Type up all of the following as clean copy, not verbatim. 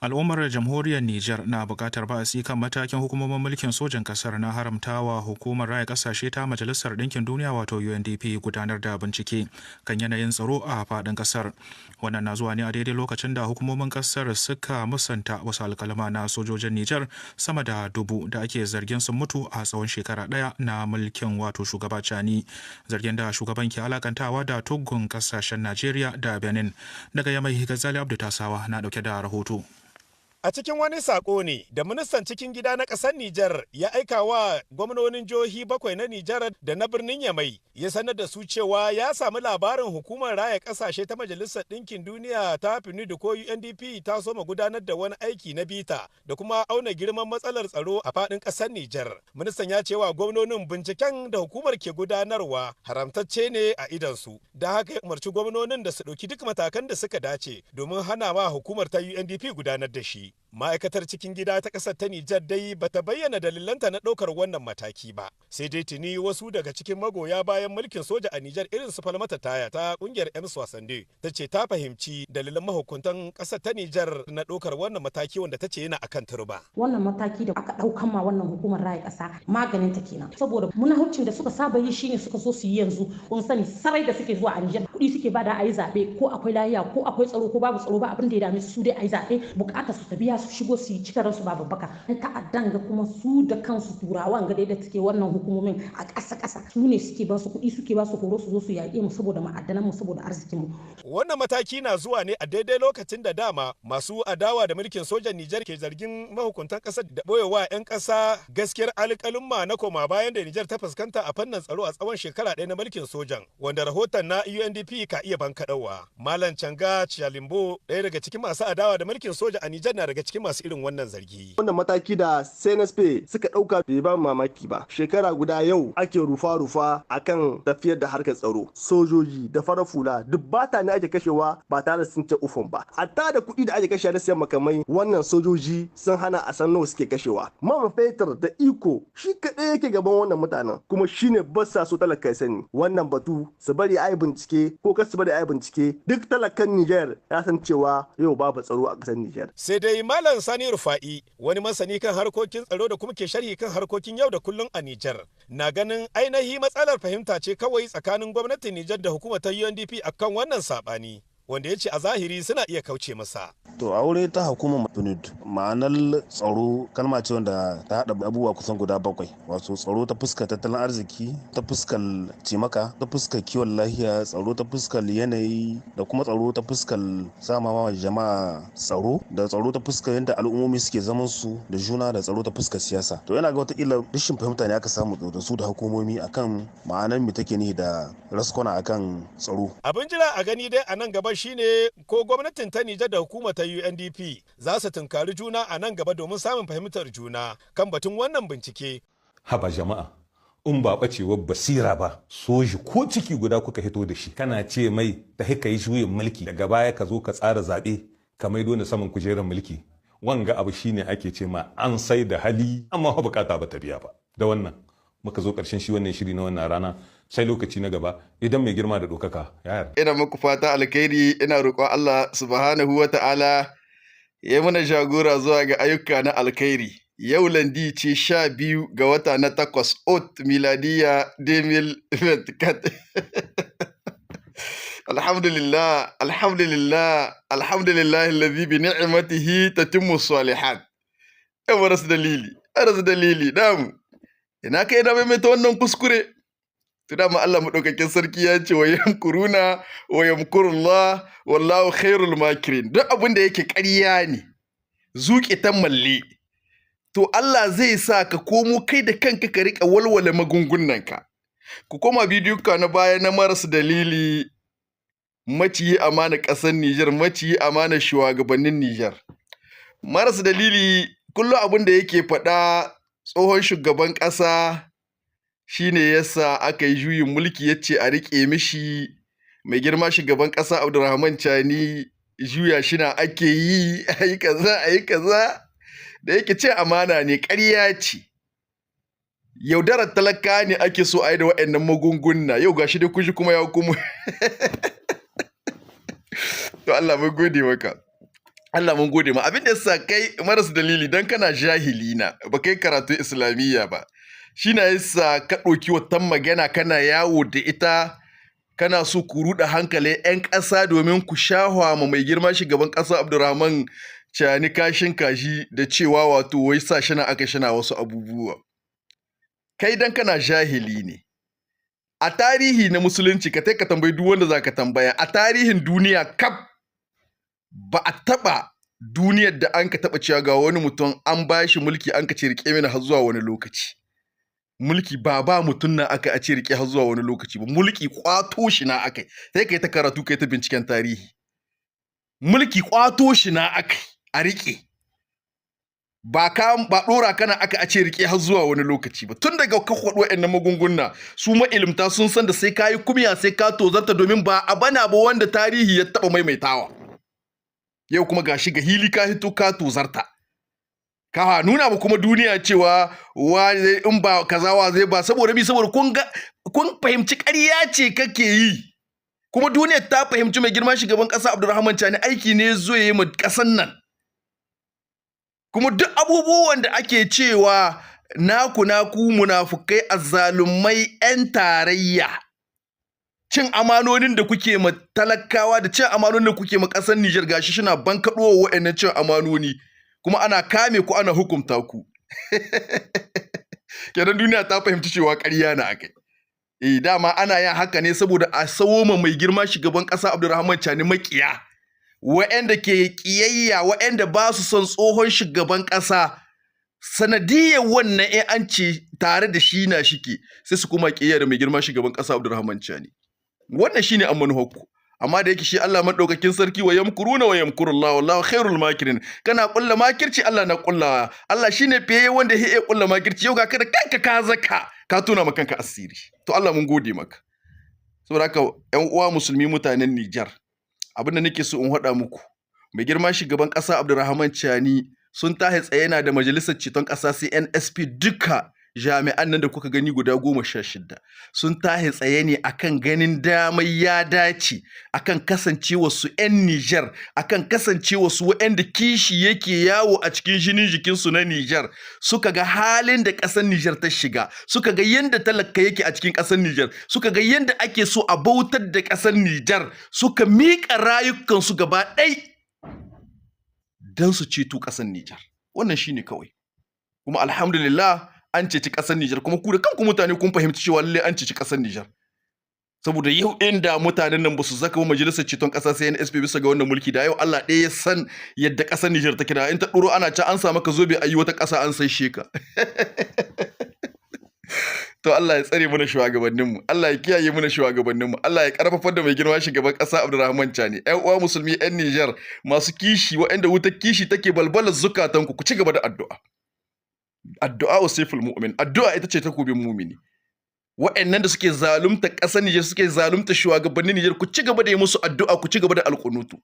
Al'ummar Jamhuriyar Nijar na buƙatar ba'asi kan matakin hukumomin mulkin sojan ƙasar na haramtawa Hukumar Raya Ƙasashe ta Majalisar Ɗinkin Duniya, wato UNDP, gudanar da bincike kan yanayin tsaro a faɗin ƙasar. Wannan na zuwa ne a daidai lokacin da hukumomin ƙasar suka musanta wasu alƙaluma na sojojin Nijar sama da 1000 da ake zargin sun mutu a tsawon shekara ɗaya na mulkin, wato shugaba Chani. Zargin da shugaban ke alakantawa da tuggun ƙasashen Najeriya da Benin. Daga Yamai, Gazali Abdu Tasawa na ɗauke da rahoto. A cikin wani sako ne da ministan cikin gida na ƙasar Nijar ya aika wa gwamnonin jihohi bakwai na Nijar da na birnin Yamai, ya sanar da su cewa ya samu labarin Hukumar Raya Ƙasashe ta Majalisar Ɗinkin Duniya ta PNUD ko UNDP ta soma gudanar da wani aiki na bita da kuma auna girman matsalar tsaro a faɗin ƙasar Nijar. Ministan ya ce wa gwamnonin binciken da hukumar ke gudanarwa haramtacce ne a idonsu. Da haka ya umarci gwamnonin da su ɗauki duk matakan da suka dace domin hana ma hukumar ta UNDP gudanar da shi. Ma'aikatar cikin gida ta ƙasar ta Nijar dai bata bayyana dalilanta na ɗaukar wannan mataki ba. Sai dai tuni wasu daga cikin magoya bayan mulkin soja a Nijar, irin su Falmata Taya ta ƙungiyar M Soixante, ta ce ta fahimci dalilan mahukuntan ƙasar ta Nijar na ɗaukar wannan mataki, wanda ta ce yana akan turba. Wannan mataki da aka ɗaukan ma wannan Hukumar Raya Ƙasa, maganin ta kenan. Saboda munahucin da suka saba yi shine suka zo su yi yanzu. Kun sani sarai da suke zuwa a Nijar, kuɗi suke bada a yi zaɓe, ko akwai lahiya ko akwai tsaro ko babu tsaro, ba abin da ya dame su, dai a yi zaɓe, bukatar su ta biya, su shigo su yi cika ransu ba babbaka. Ta'addan ga kuma su da kansu Turawan ga da suke wannan hukumomin a ƙasa ƙasa, su ne suke ba su kuɗi, suke ba su horo, su zo su yaƙe mu saboda ma'adanan mu, saboda arzikin mu. Wannan mataki na zuwa ne a daidai lokacin da dama masu adawa da mulkin sojan Nijar ke zargin mahukuntan ƙasar da boyewa 'yan ƙasa gaskiyar alƙalumma na koma bayan da Nijar ta fuskanta a fannin tsaro a tsawon shekara ɗaya na mulkin sojan, wanda rahoton na UNDP ka iya bankaɗawa. Malam Canga Chialimbo, ɗaya daga cikin masu adawa da mulkin soja a Nijar, na daga cikin masu irin wannan zargi. Wannan mataki da CNSP suka ɗauka bai ba mamaki ba. Shekara guda yau ake rufa-rufa akan tafiyar da harkar tsaro. Sojoji da farar fula duk bata ne ake kashewa ba tare da sun ce ufun ba. Hatta da kuɗi da ake kashewa na siyan makamai, wannan sojoji sun hana a san nawa suke kashewa. Man fetur da iko shi kaɗai yake gaban wannan mutanen, kuma shine ba sa so talaka ya sani. Wannan batu, su bari a yi bincike ko kar su bari a yi bincike, duk talakan Niger ya san cewa yau babu tsaro a ƙasar Niger. Sai dai Malam Sani Rufa'i, wani masani kan harkokin tsaro da kuma ke sharhi kan harkokin yau da kullum a Nijar, na ganin ainihi matsalar fahimta ce kawai tsakanin gwamnatin Nijar da hukumar ta UNDP akan wannan sabani, wanda ya ce a zahiri suna iya kauce masa. To, a wuri ta hukumar PNUD, ma'anar tsaro kalma ce wanda ta haɗa abubuwa kusan guda bakwai. Wato tsaro ta fuskar tattalin arziki, ta fuskar cimaka, ta fuskar kiwon lafiya, tsaro ta fuskar yanayi, da kuma tsaro ta fuskar samawa jama'a tsaro, da tsaro ta fuskar yadda al'ummomi suke zaman su da juna, da tsaro ta fuskar siyasa. To, yana ga watakila rashin fahimta ne aka samu da su da hukumomi akan ma'anar me take ne da raskona akan tsaro. Abin jira a gani dai a nan gaba shine ko gwamnatin ta Nijar da hukumar ta UNDP za su tunkari juna a nan gaba domin samun fahimtar juna kan batun wannan bincike. Haba jama'a, in ba bacewar basira ba, soji ko ciki guda kuka hito da shi, kana ce mai ta hika yi juyin mulki, daga baya ka zo ka tsara zaɓe ka maido ni saman kujerar mulki. Wanga abu shine ake ce ma an sai da hali amma bukata ba ta biya ba. Da wannan muka zo ƙarshen shi wannan shiri na wannan rana, sai lokaci na gaba idan mai girma da ɗaukaka ya yarda. Ina muku fata alkhairi, ina roƙon Allah Subhanahu wa Ta'ala ya mana jagora zuwa ga ayyuka na alkhairi. Yau lundi ce, 12 ga wata na 8, août, miladiya 2024. Alhamdulillah, alhamdulillah, alhamdulillah alladhi bi ni'matihi tatimmu salihat. Ya maras dalili, maras dalili, namu. Ina kai na maimaita wannan kuskure. To, dama Allah Maɗaukakin Sarki ya ce: "Wa yamkuruna wa yamkurullah wallahu khairul makirin." Duk abin da yake ƙarya ne, zuƙi ta malle. To, Allah zai sa ka komo kai da kanka ka riƙa walwale magungunanka. Ku koma bidiyo na baya na maras dalili, maciyi amana ƙasar Nijar, maciyi amana shugabannin Nijar. Maras dalili kullum abin da yake faɗa, tsohon shugaban ƙasa shine yasa aka yi juyin mulki, yace a riƙe mishi mai girma shugaban ƙasa Abdurrahman Chani, juya shi na ake yi, ayi kaza, ayi kaza. Da yake ce amana ne, ƙarya ce. Yaudarar talaka ne ake so a yi da waɗannan magunguna. Yau gashi dai kun ji kuma ya kuma. To, Allah mun gode maka. Allah mun gode ma. Abin da yasa kai maras dalili, dan kana jahili na ba kai karatu Islamiyya ba, shi na yasa ka ɗauki wata magana kana yawo da ita, kana so ku ruɗa hankalin 'yan ƙasa domin ku shahwa ma mai girma shugaban ƙasa Abdurrahman Chani kashin kashi da cewa wato wai sa shina aka shina wasu abubuwa. Kai dan kana jahili ne. A tarihi na Musulunci, ka ka tambayi duk wanda zaka tambaya, a tarihin duniya kaf ba a taɓa duniyar da an ka taɓa cewa ga wani mutum an ba shi mulki an ka ce rike mini har zuwa wani lokaci. Mulki ba ba mutum na aka a ce rike har zuwa wani lokaci ba, mulki kwato shi na aka. Sai kai ta karatu, kai ta binciken tarihi. Mulki kwato shi na aka a rike, ba ka ba dora kana aka a ce rike har zuwa wani lokaci ba. Tun daga ka kwado wayannan magunguna, su ma'ilimta sun san da sai kayi kumya, sai ka tozarta, domin ba a bana ba wanda tarihi ya taba maimaitawa. Yau kuma gashi ga hili ka hito ka tozarta, ka nuna ba kuma duniya cewa wa in ba kaza wa zai ba. Saboda bi saboda kun ga kun fahimci ƙarya ce kake yi, kuma duniyar ta fahimci mai girma shugaban ƙasa Abdulrahman Chani aiki ne zo yi mu ƙasan nan. Kuma duk abubuwan da ake cewa naku naku munafukai, azzalumai, 'yan tarayya, cin amanonin da kuke ma talakawa da cin amanonin da kuke ma ƙasar Nijar, gashi suna bankaɗo wa'annan cin amanoni, kuma ana kame ku, ana hukunta ku. Kenan duniya ta fahimci cewa ƙarya na akai. Eh, dama ana yin haka ne saboda a sawo ma mai girma shugaban ƙasa Abdulrahman Chani makiya, wa'anda ke kiyayya, wa'anda ba su son tsohon shugaban ƙasa. Sanadiyar wannan, in an ce tare da shi na shike, sai su kuma kiyayya da mai girma shugaban ƙasa Abdulrahman Chani. Wannan shine an manuharku. Amma da yake shi Allah madaukakin sarki, wa yamkuruna wa yamkurullahu wallahu khairul makirin. Kana kulla makirci, Allah na kullawa. Allah shine fiye wanda ya iya kulla makirci. Yau ga ka da kanka ka zaka ka tona maka kanka asiri. To Allah mun gode maka. Saboda haka, ƴan uwa Musulmi, mutanen Nijar, abin da nake so in faɗa muku, mai girma shugaban ƙasa Abdulrahman Chani sun tahi tsaye na da majalisar ceton ƙasa CNSP. Duka jami'an nan da kuka gani guda 16 sun tahi tsaye ne akan ganin damar ya dace, akan kasancewa su 'yan Nijar, akan kasancewa su waɗanda kishi yake yawo a cikin jinin jikinsu na Nijar. Suka ga halin da ƙasar Nijar ta shiga, suka ga yadda talaka yake a cikin ƙasar Nijar, suka ga yadda ake so a bautar da ƙasar Nijar, suka miƙa rayukansu gaba ɗai don su ceto ƙasar Nijar. Wannan shine kawai. Kuma alhamdulillah an ceci ƙasar Nijar, kuma ku da kanku mutane kun fahimci cewa lallai an ceci ƙasar Nijar. Saboda yau inda mutanen nan ba su zaka ba majalisar ceton ƙasa CNSP bisa ga wannan mulki, da yau Allah ɗaya ya san yadda ƙasar Nijar take. Da in ta ɗoro ana ci an samu ka zobe ayi wata ƙasa an sai sheka. To Allah ya tsare mana shugabanninmu, Allah ya kiyaye mana shugabanninmu, Allah ya karfafar da mai girma shugaban ƙasa Abdulrahman Chani. Ƴan uwa Musulmi, ƴan Nijar masu kishi, waɗanda wutar kishi take balbalar zukatanku, ku ci gaba da addu'a. Addu'a sayful mu'min, addu'a ita ce takobin mumini. Waɗannan da suke zalunta ƙasar Nijar, suke zalunta shugabannin Nijar, ku ci gaba da yi musu addu'a, ku ci gaba da alƙunutu.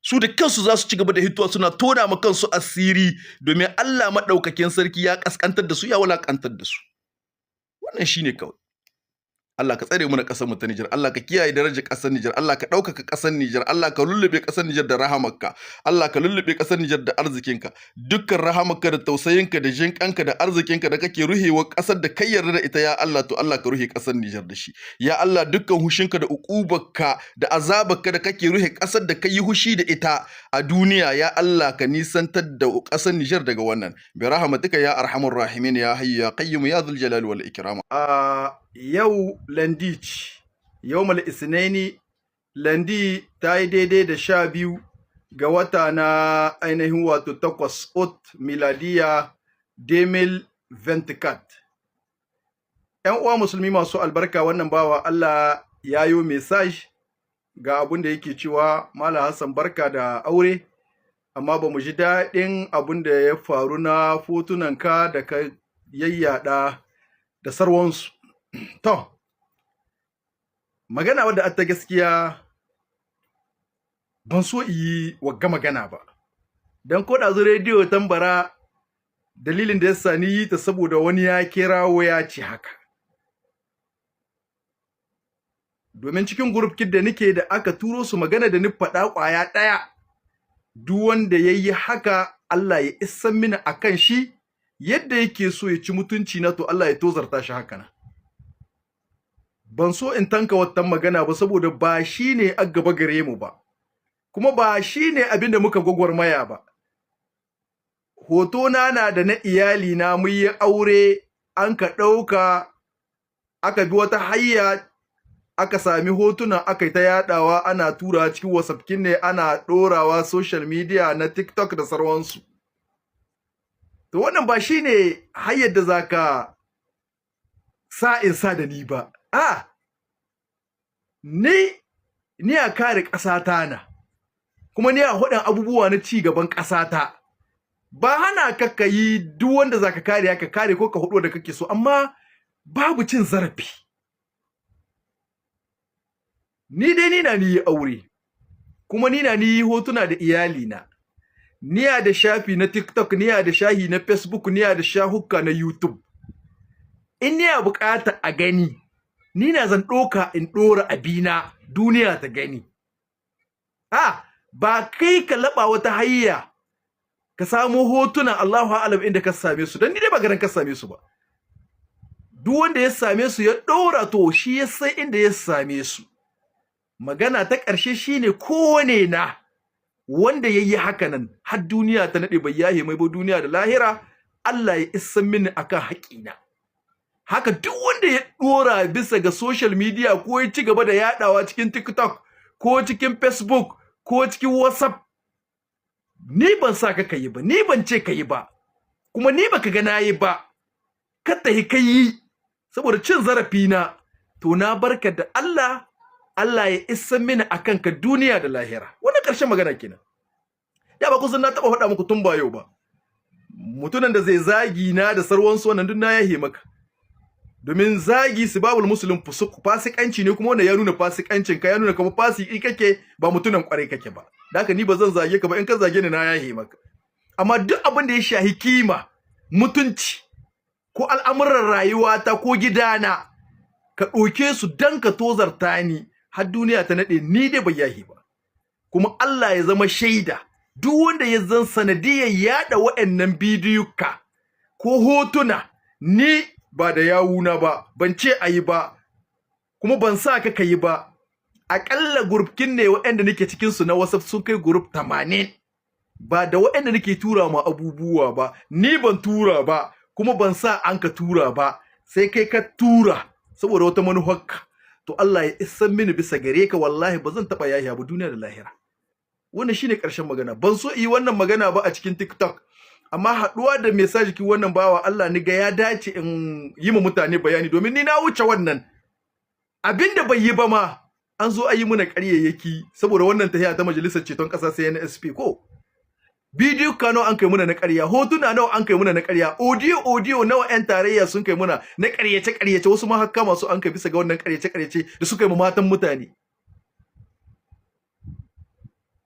Su da kansu za su ci gaba da hitowa suna tona ma kansu asiri, domin Allah maɗaukakin sarki ya ƙasƙantar da su, ya wulaƙantar da su. Wannan shine kawai. Allah ka tsare mu na ƙasar mu ta Nijar. Allah ka kiyaye darajar ƙasar Nijar. Allah ka ɗaukaka ƙasar Nijar. Allah ka lullube ƙasar Nijar da rahamarka. Allah ka lullube ƙasar Nijar da arzikinka. Dukkan rahamarka da tausayinka da jinƙanka da arzikinka da kake ruhewa ƙasar da kai yarda da ita, ya Allah, to Allah ka ruhe ƙasar Nijar da shi. Ya Allah, dukkan hushinka da uƙubarka da azabarka da kake ruhe ƙasar da kai yi hushi da ita a duniya, ya Allah, ka nisantar da ƙasar Nijar daga wannan, bi rahmatika ya arhamar rahimin, ya hayyu ya qayyum, ya dhul jalali wal ikram. Yau lundi ce, yau isnaini, lundi ta yi daidai da 12 ga wata na ainihin wato 8, août, miladiya 2024. ‘Yan uwa Musulmi masu albarka, wannan bawa Allah ya yi message, ga abun da yake cewa: Malam Hassan, barka da aure, amma ba mu ji daɗin abun da ya faru na fotunanka da ka yayyada da sarwansu. To, magana wadda ta gaskiya, ban so yi wagga magana ba. Don ko ɗazu rediyo Tambara, dalilin da ya sani yi ta saboda wani ya kirawo ya ce haka. Domin cikin group da nike da aka turo su magana da ni faɗa ƙwaya ɗaya, Duk wanda ya yi haka, Allah ya isan mini akan shi. Yadda yake so ya ci mutunci na, to Allah ya tozarta shi haka na. Ban so in tanka wattan magana ba, saboda ba shi ne a gaba gare mu ba, kuma ba shi ne abin da muka gwagwarmaya ba. Hoto na da na iyali na mun yi aure, an ka ɗauka, aka bi wata hayya aka sami hotuna, aka yi ta yadawa, ana tura cikin WhatsApp ne, ana ɗorawa social media na TikTok da sauransu. To wannan ba shine hanyar da zaka sa in sa da ni ba. A ni a kare ƙasata na, kuma ni a hudin abubuwa na ci gaban ƙasata. Ba hana ka ka yi duk wanda zaka kare ka kare ko ka hudu da kake so, amma babu cin zarafi. Ni dai ni na ni yi aure, kuma ni na ni yi hotuna da iyalina. Niya da shafi na TikTok, niya da shahi na Facebook, niya da shahuka na YouTube. In niya bukata a gani, ni na zan ɗoka in ɗora abina duniya ta gani. A ba kai ka laɓa wata hayya ka samo hotuna, Allahu a'lam inda ka same su, dan ni dai ba garan ka same su ba. Duk wanda ya same su ya ɗora, to shi ya san inda ya same su. Magana ta ƙarshe shine, kowane na wanda ya yi haka nan, har duniya ta naɗe bai yahe mai ba, duniya da lahira Allah ya isan mini akan haƙina. Haka duk wanda ya ɗora bisa ga social media ko ya ci gaba da yaɗawa cikin TikTok ko cikin Facebook ko cikin WhatsApp, ni ban sa ka yi ba, ni ban ce ka yi ba, kuma ni baka ga nayi ba, ka tahi ka yi saboda cin zarafi na, to na barka da Allah. Allah ya isa mini akan ka duniya da lahira. Wannan ƙarshen magana kenan. Ya ba kusan na taɓa faɗa muku tun ba yau ba, mutunan da zai zagi na da sarwansu, wannan duk na yahe maka, domin zagi sibabul muslim fusuq, fasikanci ne. Kuma wannan ya nuna fasikancin ka, ya nuna kamar fasiki kake, ba mutunan kwarai kake ba. Da haka ni ba zan zage ka ba, in ka zage ni na yahe maka. Amma duk abin da ya shahi kima, mutunci ko al'amuran rayuwata ko gidana, ka ɗauke su dan ka tozarta ni har duniya ta naɗe, ni dai bai yahi ba. Kuma Allah ya zama shaida, duk wanda ya zan sanadiyar yaɗa waɗannan bidiyuka ko hotuna, ni ba da yawuna ba, ban ce a yi ba, kuma ban sa ka yi ba. Aƙalla gurfkin ne waɗanda nake cikin su na WhatsApp sun kai group 80, ba da waɗanda nake tura ma abubuwa ba. Ni ban tura ba, kuma ban sa an ka tura ba, sai kai ka tura saboda wata manufarka, to Allah ya isan mini bisa gare ka. Wallahi ba zan taɓa yahiya ba, duniya da lahira. Wannan shine ƙarshen magana. Ban so yi wannan magana ba a cikin TikTok, amma haɗuwa da message ki wannan bawa Allah, ni ga ya dace in yi ma mutane bayani, domin ni na wuce wannan. Abinda bai yi ba ma, an zo a yi muna ƙaryayyaki saboda wannan tahiya ta Majalisar Ceton Ƙasa CNSP. Ko bidiyo ka nawa an kai muna na ƙarya, hotuna nawa an kai muna na ƙarya, audio nawa ƴan tarayya sun kai muna na ƙaryace ƙaryace, wasu ma hakka masu an kai bisa ga wannan ƙaryace ƙaryace da suka yi ma matan mutane.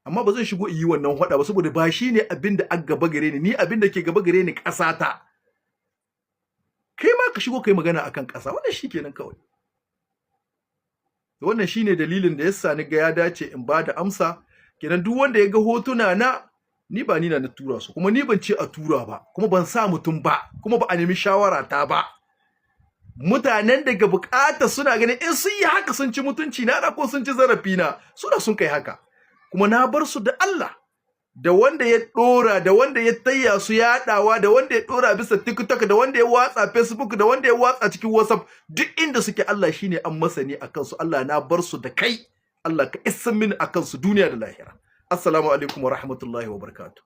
Amma ba zan shigo in yi wannan hwada ba, saboda ba shine abin da aka gaba gare ni. Ni abin da ke gaba gare ni ƙasata. Kai ma ka shigo kai magana akan ƙasa, wannan shikenan kawai. Wannan shine dalilin da yasa ni ga ya dace in bada amsa kenan. Duk wanda ya ga hotuna na, ni ba ni na na tura su, kuma ni ban ce a tura ba, kuma ban sa mutum ba, kuma ba a nemi shawara ta ba. Mutanen daga bukata suna ganin in sun yi haka sun ci mutunci na da ko sun ci zarafi na, suna sun kai haka, kuma na bar su da Allah, da wanda ya dora, da wanda ya tayya su yadawa, da wanda ya dora bisa TikTok, da wanda ya watsa Facebook, da wanda ya watsa cikin WhatsApp, duk inda suke, Allah shine an masani akan su. Allah, na bar su da kai. Allah ka isa mini akan su duniya da lahira. Assalamu alaikum wa rahmatullahi wa barakatuh.